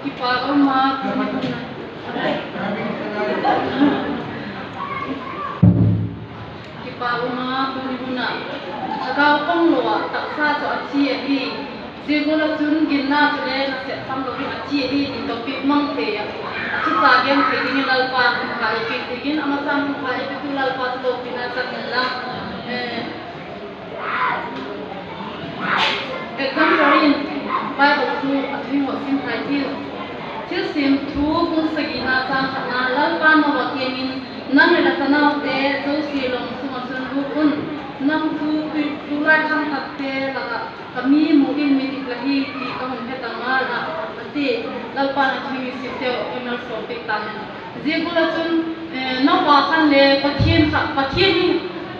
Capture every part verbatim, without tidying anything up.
Kipak um a, tuni hun ah, kipak um a, tuni hun ah thagau panglo ah taksa chu a thi ahi. Zia gual ah chun ginna chule nasep panglo in a thi ahi ti topic mang thei ah, a thucha gen thei dingin Lalpa'n hun pha ei piak ziakin, a masa'n hun pha ei piaktu Lalpa chu lopina chan hen la. Example in Bible thu a thu hing haw sim thei tiu. Thilsiam Thu bung sagina châng khatna, Lalpa'n Noa kiang in, Nang leh la chanaute zosia long sung ah chun lut un; nang chu tulai khangthakte lak ah ka mi mu in mi dik la hi ti ka hun he ta ngal a, a ti. Lalpa'n a thu hing i simteu a malsawm piak ta hen. Zia gual ah chun, Noa khan le Pathian kha, Pathian hi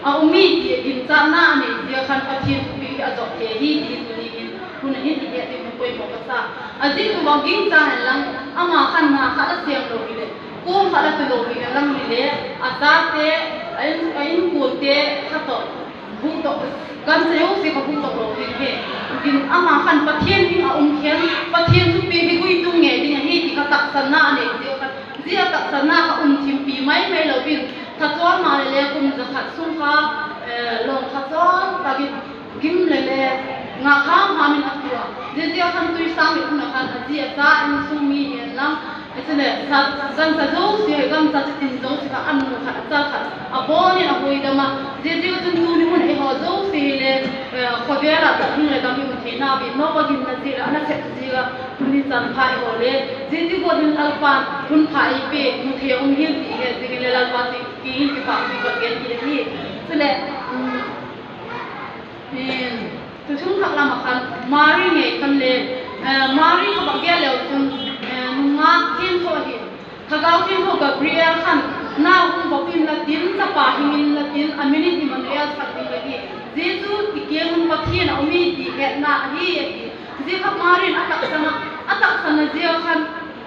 a um hi ti ginchatna a nei ziak khan Pathian thupiak hi a zop thei hi ti tuni hin hun ah hin i het ding uh poimaw ka sa. A zia chu vang ging cha hen lang, ama khan na khat a sêm lo hileh, kuang khat a tu lo hi hen lang hile, a chate, a in, a inkuante kha tawh, hukdok, gancha zosia kha hukdok lo ding hi. Zia ama khan Pathian hi a um khen, Pathian thupiak hi guitung ngei ding ahi ti kha taksanna a nei ziak khan, zia taksanna kha um thimpi mai mai lo in, thachawl maleh le kum za khat sung kha, long thachawl tak in gim leh le ngâk ham ham in a tu a. Ziaziak khan tuisâng leh hun ah khan a zi a cha, insung mi hi hen lang, chuleh gancha zosia hi, gancha chitin zosia kha a nu khat a cha khat a bawn in a huidam a. Ziaziak chun tuni hun eihaw zosia hile khawvel ah tak hing leh dam i um theina hi Noa ginna ziak leh a nasep ziak ah tuni chan pha eihaw le zia ti gual hin Lalpa'n hun pha ei pe mu thei a um hiu ti i het ziakin le Lalpa kiang in kipâkthu ka gen hi ahi. Chuleh, tu chung thak lam ah khan Mari ngei khan le, Mari kha bak gel leu chun nungak thiangtho ahi. Thagau thiangtho Gabriel khan, Nau hung vop inla tin, chapa hing inla tin, a min in Immanuel sak ding la hi. Zia chu i kiang un Pathian a um hi ti hetna ahi, a ti. Zia kha Mari in a taksan a, a taksanna ziak khan,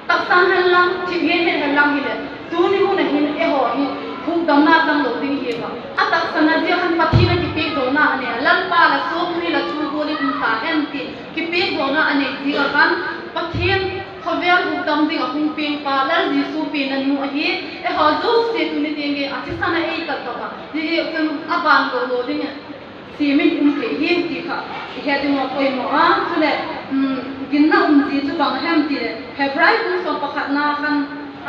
taksan hen lang, thip het het hen lang hileh, tuni hun ah hin eihaw hi hukdamna chang lo ding hi a. A taksanna ziak khan Pathian a kipiakdawna a nei a, Lalpa, la suak ui, la thu gual in um ta hen ti kipiakdawna a nei ziak ah khan Pathian khawvel hukdam ding ah hung piangpa Lal Jesu pianna nu ahi. Eihaw zosia tuni tiang gei a thisan a ei tat tak a, zia chun a van go lo ding ah siam in um thei hiu ti kha i het ding uh a poimaw a. Chuleh, ginna um zi chu bang hem ti leh Hebrai bung sawm pakhatna khan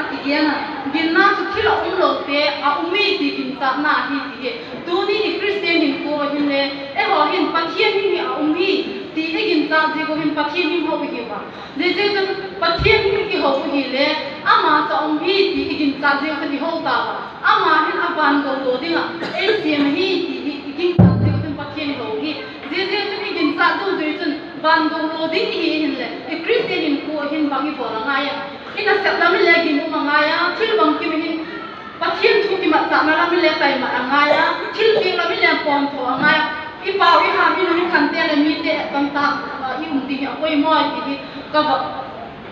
a kigen a, ginna chu thil a um lote a um hi ti ginchatna ahi ti hi. Tuni i Khristian hinkhua ah hin le, eihaw hin Pathian hing hi a um hi ti i ginchat ziak ua hin Pathian hing ho i hiu a. Ziaziakchun Pathian hing i ho u hile, ama chu a um hi ti i ginchat ziak ua chun i ho ta a. Ama hin a van go lo ding ah ei siam ahi ti i ginchat ziak ua chun Pathian i ho hi. Ziaziakchun i ginchat dungzui chun van go lo ding i hi hinleh, i Khristian hinkhua ah hin bang i bawl a ngai a? I nasep lam in le ginum a ngai a, thil bangkim hin Pathian thu kimatchâkna lam in le taimat a ngai a, thilpiak lam in le pawnthaw a ngai a. I pau i ham, i nu i khante leh mite etton tâk ah i um ding hi a poimaw ti hi ka va,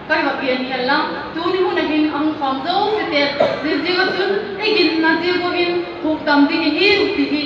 ka va gen hi hen lang. Tuni hun ah hin a hung khawm zosiate, zia ziak ah chun i ginna ziak ua hin hukdam ding i hiu ti hi